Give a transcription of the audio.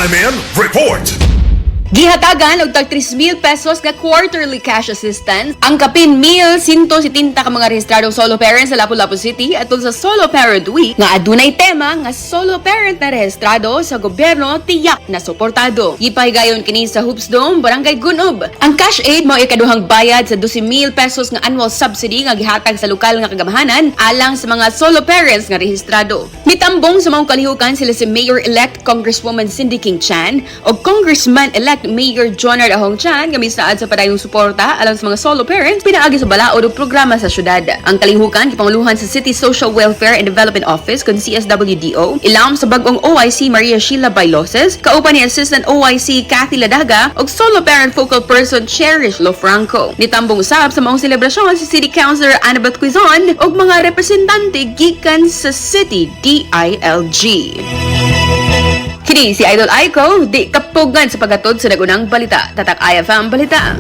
IMN Report. Gihatagan og tag 3,000 pesos nga quarterly cash assistance ang kapin 1,170 ka mga rehistradong solo parents sa Lapu-Lapu City atol sa Solo Parent Week nga adunay tema nga "Solo parent na rehistrado sa gobyerno, tiyak na suportado." Gipahigayon kini sa Hoops Dome, Barangay Gun-ob. Ang cash aid mao ikaduhang bayad sa 12,000 pesos nga annual subsidy nga gihatag sa lokal nga kagamahanan alang sa mga solo parents nga rehistrado. Mitambong sa maong kalihukan sila si Mayor-elect Congresswoman Cindy King Chan o Congressman-elect Mayor Jonard Ahong Chan nga misaad sa padayong suporta alang sa mga solo parents pinaagi sa balaod og programa sa syudad. Ang kalihukan gipanguluhan sa City Social Welfare and Development Office kon CSWDO ilawom sa bag-ong OIC Maria Sheila Bailoses, kauban ni Assistant OIC Kathy Ladaga ug solo parent focal person Cherish Lofranco. Nitambong usab sa maong selebrasyon si City Councilor Annabeth Quizon ug mga representante gikan sa City DILG. Kini si Idol Aiko, di kapugan sa paghatod sa nagunang balita. Tatak IFM Balita.